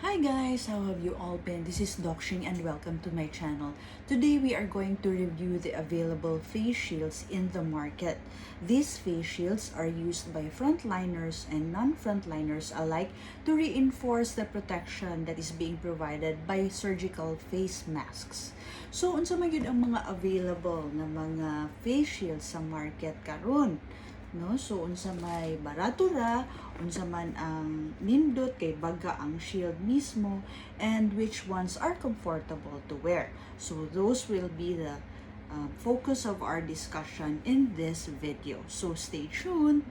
Hi guys, how have you all been? This is Doxing and welcome to my channel. Today we are going to review the available face shields in the market. These face shields are used by frontliners and non-frontliners alike to reinforce the protection that is being provided by surgical face masks. So, unsa man gyud ang mga available nga mga face shields sa market karon? No? So unsa may barato ra, unsa man ang nindot kay baga ang shield mismo, and which ones are comfortable to wear. So those will be the focus of our discussion in this video. So stay tuned.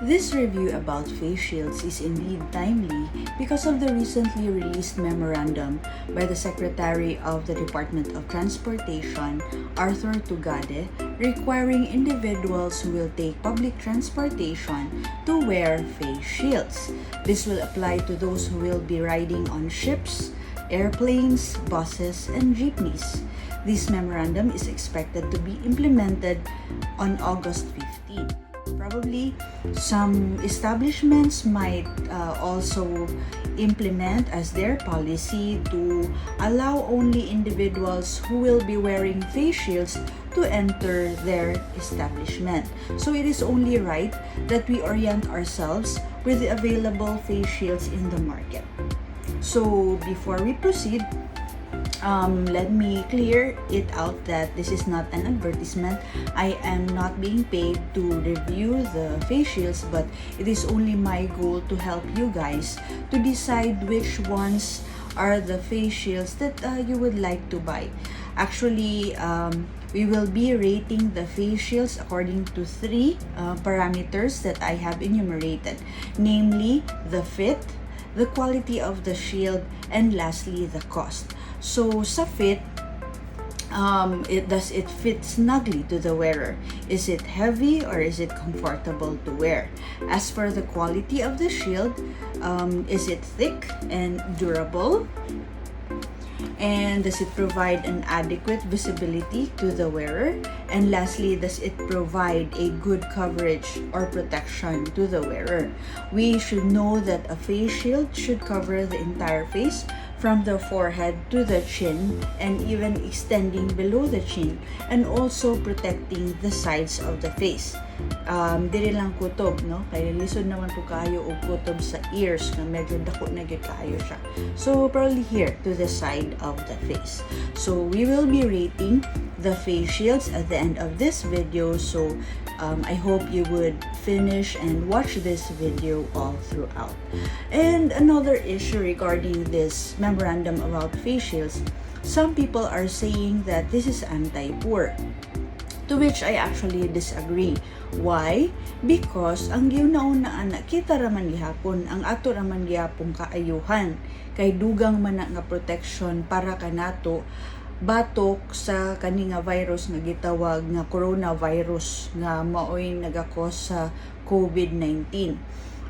This review about face shields is indeed timely because of the recently released memorandum by the Secretary of the Department of Transportation, Arthur Tugade, requiring individuals who will take public transportation to wear face shields. This will apply to those who will be riding on ships, airplanes, buses, and jeepneys. This memorandum is expected to be implemented on August 15. Probably some establishments might also implement as their policy to allow only individuals who will be wearing face shields to enter their establishment. So it is only right that we orient ourselves with the available face shields in the market. So before we proceed, let me clear it out that this is not an advertisement. I am not being paid to review the face shields, but it is only my goal to help you guys to decide which ones are the face shields that you would like to buy. Actually, we will be rating the face shields according to three parameters that I have enumerated, namely the fit, the quality of the shield, and lastly, the cost. So, sa fit, it does it fit snugly to the wearer? Is it heavy or is it comfortable to wear? As for the quality of the shield, is it thick and durable? And does it provide an adequate visibility to the wearer? And lastly, does it provide a good coverage or protection to the wearer? We should know that a face shield should cover the entire face from the forehead to the chin and even extending below the chin and also protecting the sides of the face. Diri lang kutob, no? Kay lisod naman po kayo og kutob sa ears nga medyo dako na gyud kaayo siya. So probably here to the side of the face. So we will be rating the face shields at the end of this video. So I hope you would finish and watch this video all throughout. And another issue regarding this memorandum about face shields, some people are saying that this is anti-poor, to which I actually disagree. Why? Because ang giuna-una ana, kita raman gihapon ang ato raman gihapon kaayuhan kay dugang man na nga protection para kanato batok sa kani nga virus nga gitawag nga coronavirus nga maoy naga-cause sa COVID-19.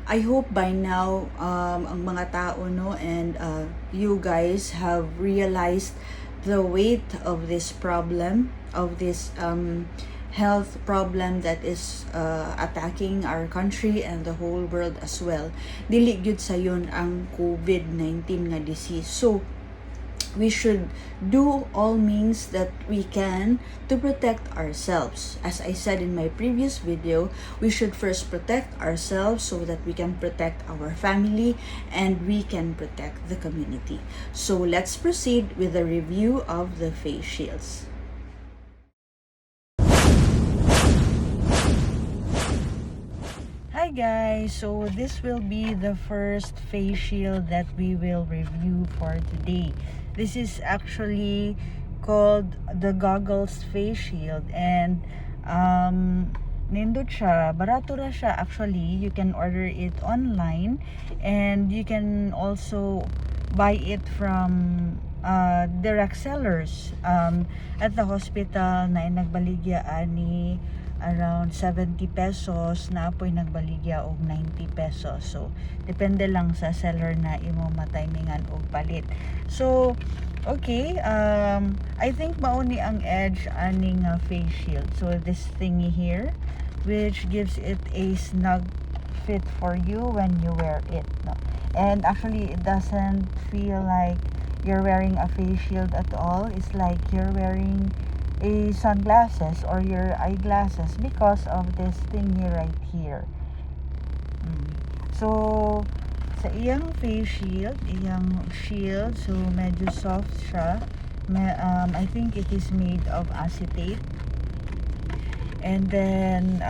I hope by now ang mga tao, no, and you guys have realized the weight of this problem, of this health problem that is attacking our country and the whole world as well. Dili gyud sayon ang COVID-19 nga disease. So we should do all means that we can to protect ourselves. As I said in my previous video, we should first protect ourselves so that we can protect our family and we can protect the community. So let's proceed with the review of the face shields. Hi guys, so this will be the first face shield that we will review for today. This is actually called the goggles face shield and nindot siya, barato ra siya actually. You can order it online and you can also buy it from direct sellers at the hospital na nagbaligya ani around 70 pesos, naa poy nagbaligya og 90 pesos. So depende lang sa seller na imo matimingan og palit. So Okay, I think mao ni ang edge aning face shield. So this thingy here, which gives it a snug fit for you when you wear it, no? And actually, it doesn't feel like you're wearing a face shield at all. It's like you're wearing a sunglasses or your eyeglasses because of this thingy right here. So, sa iyang face shield, iyang shield, so medyo soft siya. I think it is made of acetate. And then,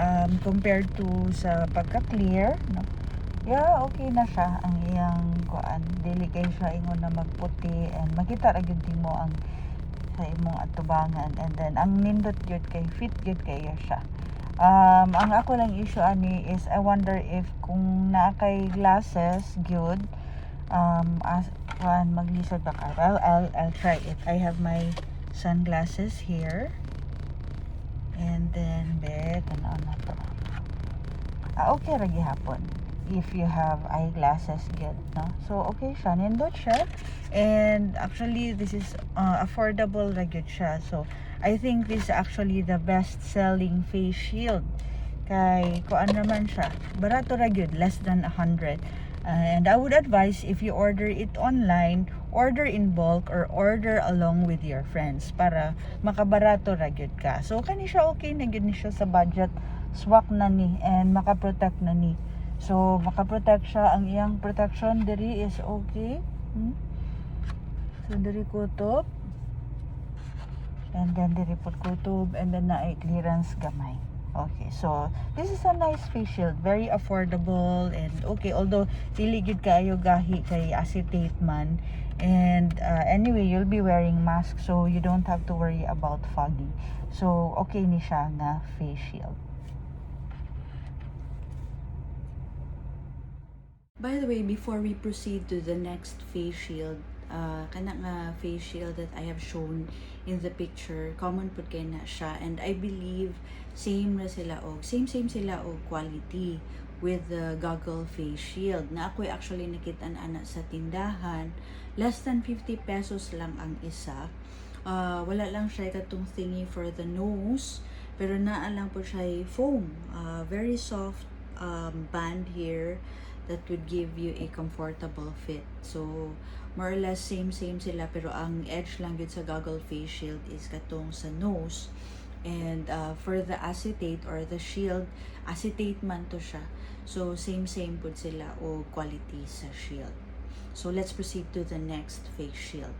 compared to sa pagka-clear, no? Yeah, okay na siya ang iyang kuan. Dili kay siya ingon na magputi and makita ra gyud nimo ang sa imong atubangan. And then ang nindot gyud kay fit gyud kayo siya. Ang ako lang issue ani is I wonder if kung naa kay glasses gyud, as kuan, maglisod ba ka? Well, I'll try it. I have my sunglasses here. And then, be, tanaw nato. Ah, okay ra gihapon if you have eyeglasses gyud, no? So, okay siya. Nindot siya. And actually, this is affordable ra gyud siya. So, I think this is actually the best selling face shield. Kay, kuan naman siya. Barato ra gyud, less than 100. And I would advise, if you order it online, order in bulk or order along with your friends para makabarato ra gyud ka. So kani siya, okay na gyud ni siya sa budget. Swak na ni and makaprotect na ni. So makaprotect siya, ang iyang protection diri is okay. So diri kutob. And then diri pud kutob and then naay clearance gamay. Okay, so this is a nice face shield, very affordable and okay, although dili gyud kaayo gahi kay acetate man. And anyway, you'll be wearing mask, so you don't have to worry about fogging. So okay ni siya nga face shield. By the way, before we proceed to the next face shield, kana nga face shield that I have shown in the picture, common pud kay na siya and I believe same na sila og same same sila og quality with the goggle face shield na ako actually nakita ana sa tindahan. Less than 50 pesos lang ang isa. Wala lang siya katong thingy for the nose, pero naa lang pud siya foam, very soft band here that would give you a comfortable fit. So, more or less same same sila, pero ang edge lang gyud sa goggle face shield is katong sa nose. And for the acetate or the shield, acetate man to siya. So, same same pud sila o quality sa shield. So, let's proceed to the next face shield.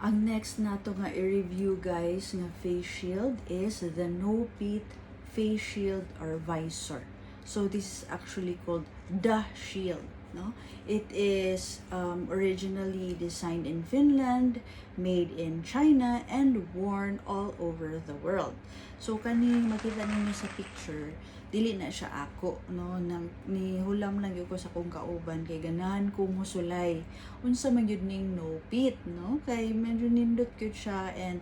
Ang next nato nga i-review, guys, nga face shield is the No Pit face shield or visor. So this is actually called the shield, no? It is originally designed in Finland, made in China, and worn all over the world. So kaning makita ninyo sa picture, dili na siya ako, no? Nang nihulam lang gyud ko sa akong kauban kay ganahan ko musulay unsa man gyud ning no pit, no? Kay medyo nindot gyud siya and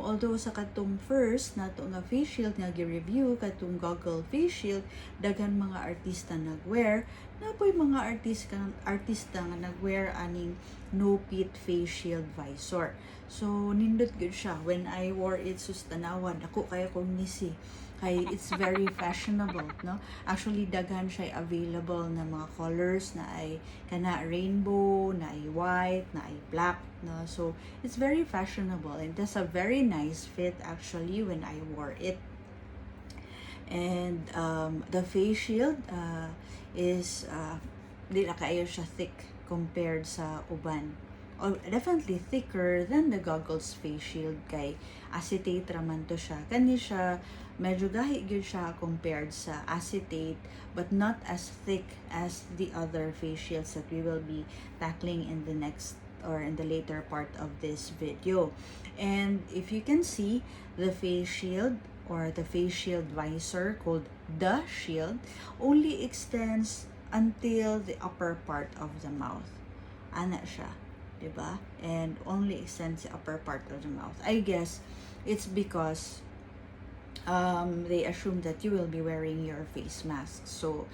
although sa katong first nato nga face shield nga gi-review, katong goggle face shield, daghan mga artista nag-wear, naa poy mga artista nga nag-wear aning no pit face shield visor. So nindot gyud siya. When I wore it, sus, tanawan ako kaya kong nisi kay it's very fashionable, no? Actually, daghan siya available na mga colors, naay kana rainbow, naay white, naay black, no? So it's very fashionable and that's a very nice fit actually when I wore it. And the face shield is di na kaayo siya thick compared sa uban. Oh, definitely thicker than the goggles face shield kay acetate raman to siya. Kani siya, medyo gahi gyud siya compared sa acetate, but not as thick as the other face shields that we will be tackling in the next or in the later part of this video. And if you can see, the face shield or the face shield visor called the shield only extends until the upper part of the mouth. Ana siya, 'di ba? And only extends the upper part of the mouth. I guess it's because they assume that you will be wearing your face mask. So,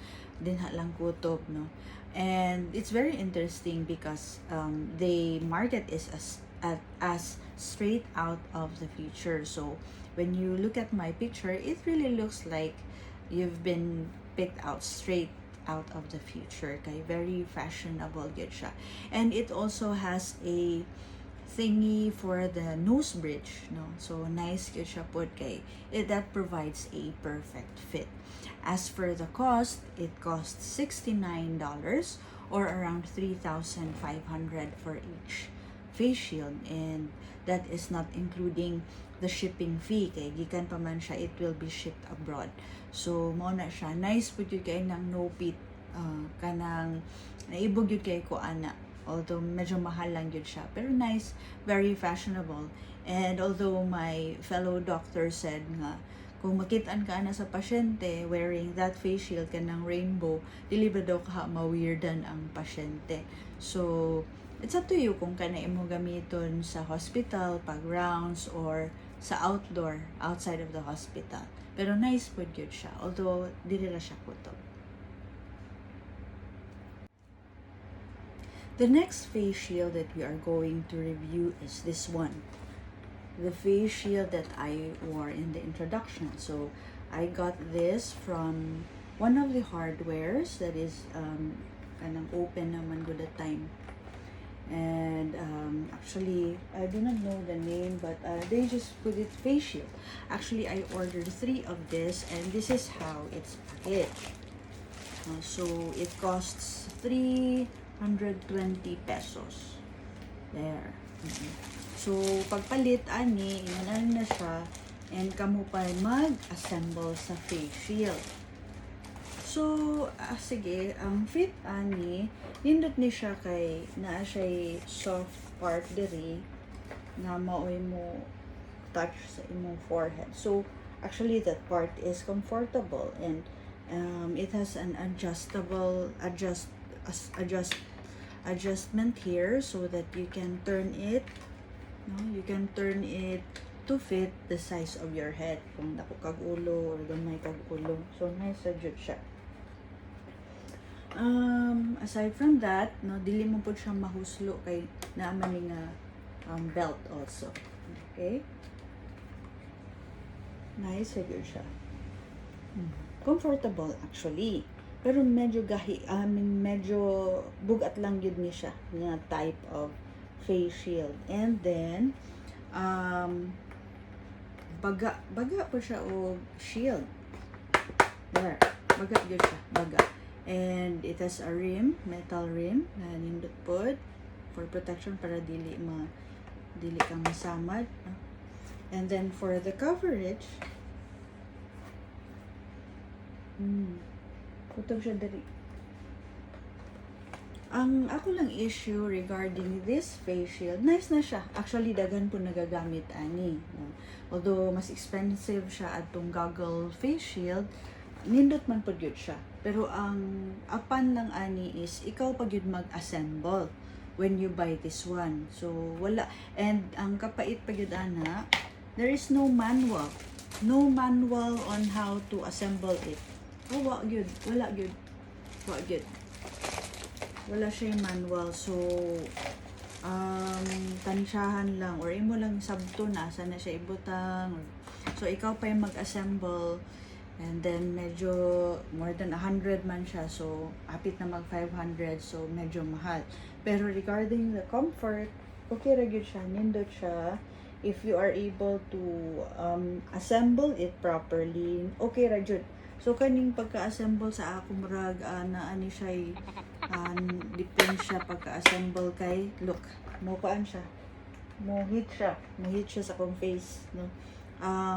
Dinha lang kutob, no? And it's very interesting because they market is as straight out of the future. So when you look at my picture, it really looks like you've been picked out straight out of the future kay very fashionable gyud siya. And it also has a thingy for the nose bridge, no? So nice gyud siya pod kay it, that provides a perfect fit. As for the cost, it costs $69 or around 3,500 for each face shield, and that is not including the shipping fee kay gikan pa man siya, it will be shipped abroad. So mao na siya. Nice pud gyud kay nang no pit, kanang naibog gyud kay ko ana, although medyo mahal lang gyud siya, pero nice, very fashionable. And although my fellow doctor said nga kung makitaan ka na sa pasyente wearing that face shield, kanang rainbow, dili ba daw ka ma-weirdan ang pasyente. So it's up to you kung kana imo gamiton sa hospital pag rounds or sa outdoor, outside of the hospital. Pero nice pud gyud siya, although dili ra siya kutob. The next face shield that we are going to review is this one, the face shield that I wore in the introduction. So I got this from one of the hardwares that is kanang open naman good at time. And actually, I do not know the name, but they just put it face shield. Actually, I ordered three of this, and this is how it's packaged. So it costs 320 pesos. There. So, pagpalit ani, ingon na siya, and kamo pa mag-assemble sa face shield. So, sige, ang fit ani, nindot ni siya kay naa siya soft part diri nga maoy mo touch sa imong forehead. So, actually that part is comfortable and it has an adjustable adjust as- adjust adjustment here so that you can turn it, no, you can turn it to fit the size of your head kung dako kag ulo or gamay kag ulo. So nice sa jud siya. Aside from that, no, dili mo pud siya mahuslo kay naa man ni nga belt also. Okay, nice sa jud siya. Comfortable actually, pero medyo gahi, I mean, medyo bugat lang yun ni siya nga type of face shield. And then baga baga po siya og shield there. Baga gyud siya, baga. And it has a rim, metal rim na nindot pod for protection para dili kang masamad, no? And then for the coverage, kutob siya diri. Ang ako lang issue regarding this face shield, nice na siya. Actually, daghan po nagagamit ani, no? Although mas expensive siya atong goggle face shield, nindot man pud gyud siya. Pero ang apan lang ani is ikaw pa gyud mag-assemble when you buy this one. So wala, and ang kapait pa gyud ana, there is no manual. No manual on how to assemble it. Oh, wa gyud, wala gyud. Wa gyud. Wala siya yung manual. So, tansyahan lang or imo lang sabto na asa na siya ibutang. So, ikaw pa yung mag-assemble and then medyo more than 100 man siya. So, hapit na mag 500. So, medyo mahal. Pero regarding the comfort, okay ra gyud siya. Nindot siya. If you are able to assemble it properly, okay ra jud. So kaning pagka-assemble sa ako, murag na ani siya, depend siya pagka-assemble kay look, mo kuan siya. Mo hit siya sa akong face, no.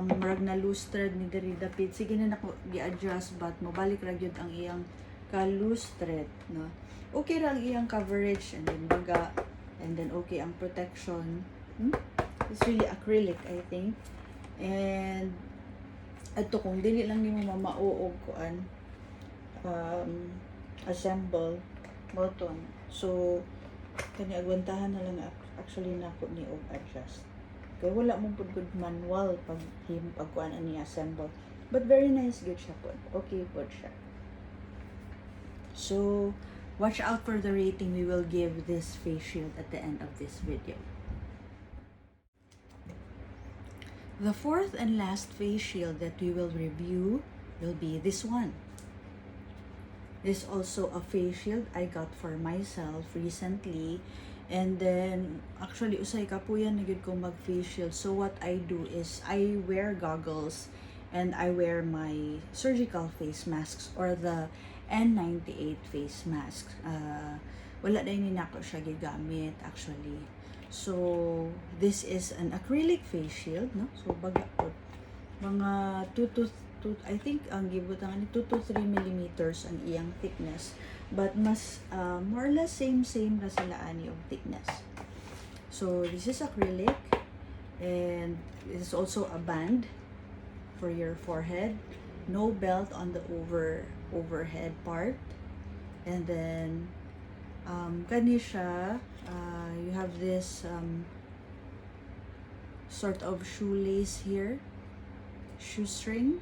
Murag na loose thread ni diri dapit. Sige na nako gi-adjust, but mobalik ra gyud ang iyang ka loose thread, no. Okay ra ang iyang coverage and then baga and then okay ang protection. It's really acrylic, I think. And ato kung dili lang nimo mamao og kuan, assemble button. So kani agwantahan na lang actually nako ni og adjust. Kay wala mo pud good manual pag him pag kuan ani assemble. But very nice gyud siya pod. Okay pod siya. So, watch out for the rating we will give this face shield at the end of this video. The fourth and last face shield that we will review will be this one. This also a face shield I got for myself recently. And then, actually, usay kapuyan na gyud ko mag face shield. So, what I do is, I wear goggles and I wear my surgical face masks or the N98 face mask. Wala na ni nako siya gigamit actually. So, this is an acrylic face shield, no? So, baga po. Mga 2 to 2, I think ang gibutang ani 2 to 3 millimeters ang iyang thickness. But mas more or less same same ra sila ani og thickness. So, this is acrylic and it is also a band for your forehead. No belt on the overhead part. And then kani siya, you have this sort of shoelace here, shoestring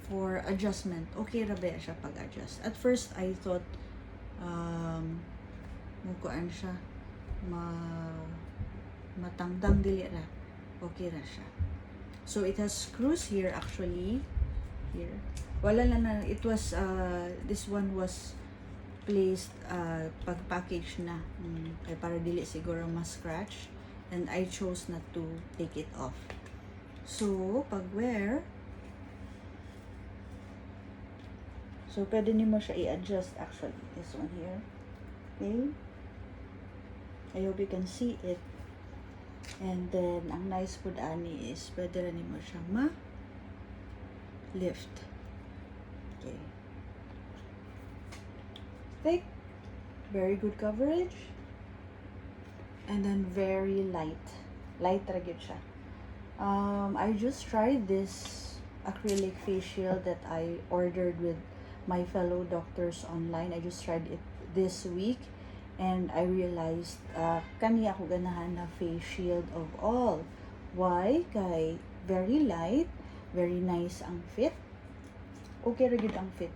for adjustment. Okay ra ba siya pag-adjust? At first, I thought mukuan siya, matangtang, dili ra. Okay ra siya. So it has screws here actually. Here. Wala lang na, it was, this one was placed pag package na. Kay para dili siguro ma-scratch. And I chose not to take it off. So, pag wear, so pwede nimo siya i-adjust actually. This one here. Okay. I hope you can see it. And then, ang nice pud ani is, pwede ra nimo siya ma lift. Okay. Thick, very good coverage, and then very light. Light ra gyud siya. I just tried this acrylic face shield that I ordered with my fellow doctors online. I just tried it this week and I realized kani ako ganahan na face shield of all. Why? Kay very light, very nice ang fit. Okay ra gyud ang fit.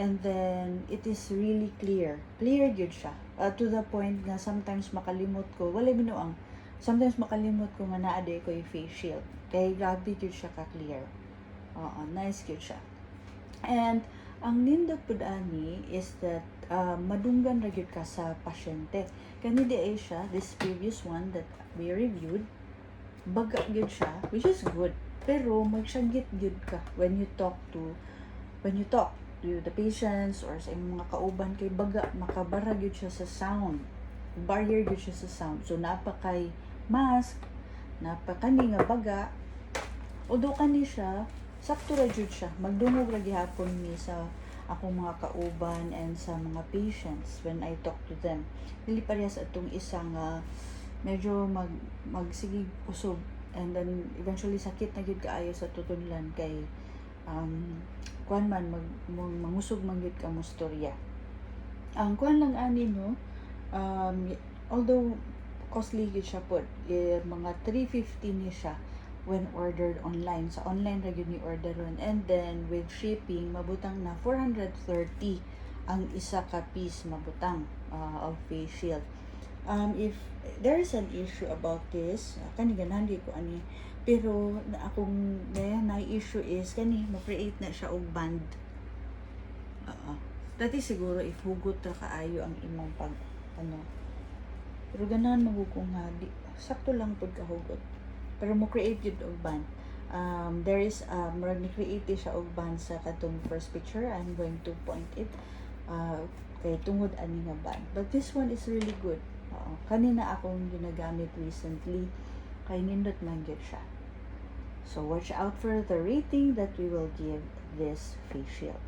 And then it is really clear. Clear gyud siya. To the point nga sometimes makalimot ko, wala binuang. Sometimes makalimot ko nga naa diay ko yung face shield. Kay grabe gyud siya ka clear. Oo, nice gyud siya. And ang nindot pud ani is that madunggan ra gyud ka sa pasyente. Kani diay siya, this previous one that we reviewed, baga gyud siya, which is good. Pero magsyagit gyud ka when you talk to the patients or sa imong mga kauban kay baga makabara gyud siya sa sound. Barrier gyud siya sa sound. So naa pa kay mask, naa pa kani nga baga. Although kani siya, sakto ra jud siya. Magdungog ra gihapon mi sa akong mga kauban and sa mga patients when I talk to them. Dili parehas atong isang medyo magsigig usob and then eventually sakit na gyud kaayo sa tutunlan kay kuan man mangusog man gyud ka mostorya. Ang kuan lang ani, no, although costly gyud siya pod, eh, mga 350 ni siya when ordered online. Sa online ra gyud ni orderon and then with shipping mabutang na 430 ang isa ka piece mabutang of face shield. If there is an issue about this, kani ganahan gyud ko ani, pero na akong na issue is kani mo-create na siya og band. Oo. Dati siguro if hugot ra kaayo ang imong pag ano. Pero ganahan man ko nga di, sakto lang pud kahugot. Pero mo create gyud og band. There is murag ni-create siya og band sa katong first picture. I'm going to point it. Kay tungod ani nga band. But this one is really good. Oo. Kani na akong ginagamit recently. Kay nindot man gyud siya. So watch out for the rating that we will give this face shield.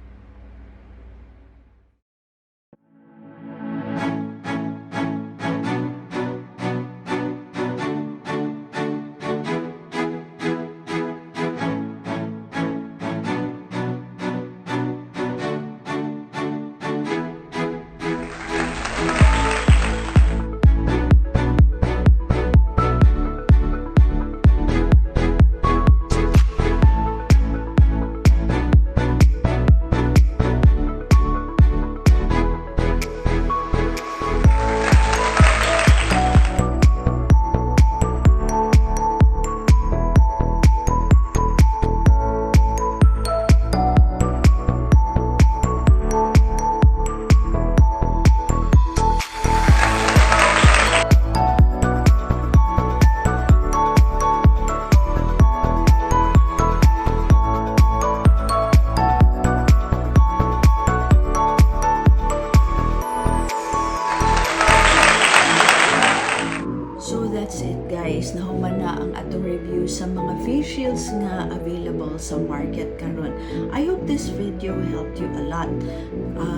That's it, guys. Nahuman na ang atong review sa mga face shields nga available sa market karon. I hope this video helped you a lot.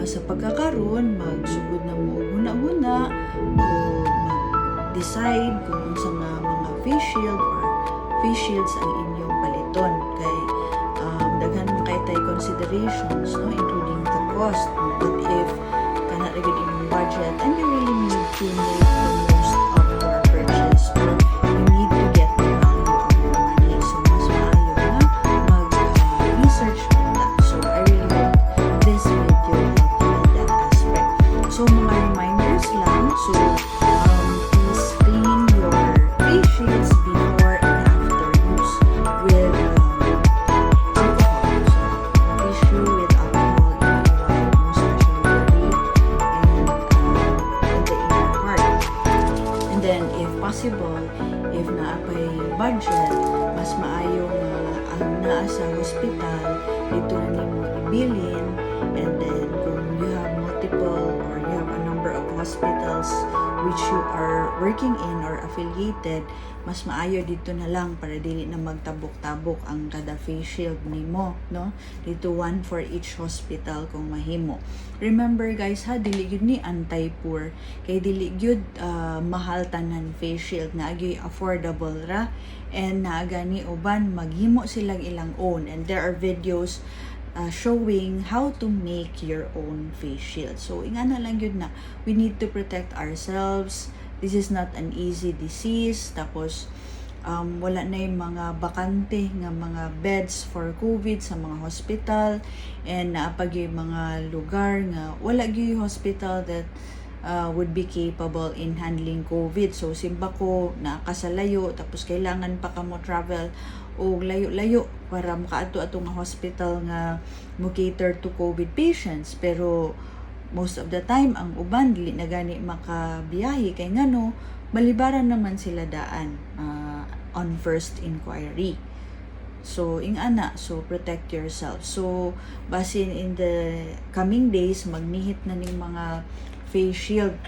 Sa pagkakaron, magsugod na mo og huna-huna o mag-decide kung unsa nga mga face shield or face shields ang inyong paliton kay daghan man kay tay considerations, no, including the cost. What if kana ra gyud imong budget and you really need to make the most of your purchase or you need to get the value of your money? So mas maayo nga mag research muna. So I really hope this video helped you in that aspect. So mga reminders lang. So please clean your face shields before and after use with alcohol. So tissue with alcohol, i-wipe most especially the lid and in the inner part. And then, if possible, if naa pay budget, mas maayo nga ang naa sa hospital, didto na nimo ibilin. And then, kung you have multiple or you have a number of hospitals which you are working in or affiliated, mas maayo didto na lang para dili na magtabok-tabok ang kada face shield nimo, no? Didto, one for each hospital kung mahimo. Remember, guys, ha, dili gyud ni anti-poor kay dili gyud mahal tanan face shield na agyoy affordable ra and naa gani uban maghimo silang ilang own, and there are videos showing how to make your own face shield. So, ingana lang yun na we need to protect ourselves. This is not an easy disease. Tapos, wala na yung mga bakante nga mga beds for COVID sa mga hospital and naa pa yung mga lugar nga wala gyud hospital that would be capable in handling COVID. So, simba ko, naa ka sa layo, tapos kailangan pa ka mo travel o layo-layo para makaadto ato nga hospital nga mo cater to COVID patients. Pero most of the time, ang uban dili na gani makabiyahe kay ngano balibaran naman sila daan on first inquiry. So, ingana, so protect yourself. So, basin in the coming days, magnihit na ning mga face shield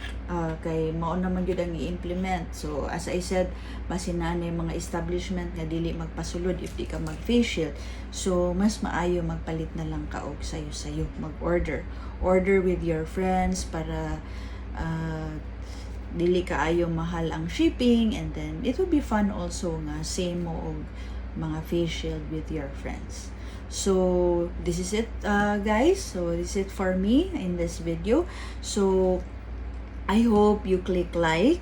kay mao naman gyud ang i-implement. So, as I said, basin na yung mga establishment nga dili magpasulod if di ka mag face shield. So, mas maayo magpalit na lang ka og sayo-sayo, mag-order. Order with your friends para dili kaayo mahal ang shipping, and then it would be fun also nga same mo og mga face shield with your friends. So, this is it, guys. So, this is it for me in this video. So, I hope you click like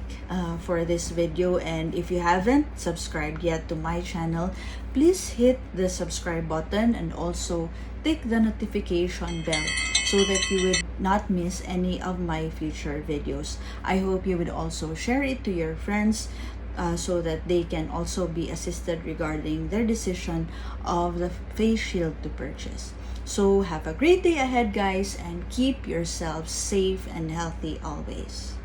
for this video, and if you haven't subscribed yet to my channel, please hit the subscribe button and also tick the notification bell so that you would not miss any of my future videos. I hope you would also share it to your friends so that they can also be assisted regarding their decision of the face shield to purchase. So have a great day ahead, guys, and keep yourselves safe and healthy always.